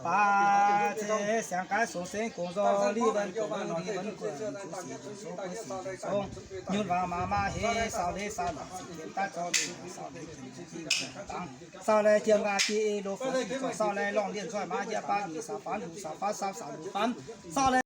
Baac ceix siangx gaax song seng gong nzorng, li wen gong, li wen guon, zuqc sic zuqc sou, guon sic zuqc sou. Nyunc waac maa maa hei, saau leiz saau laaix, sic qiemx daav zorng, saau leiz qiemx daav dangh, saau leiz jiem nqaah jiex ei lo fun, saau leiz lorngh lienh nzoih maa jiex baav nyic, saau faanv luc, saau faanv saau, saau luc faanv, saau leiz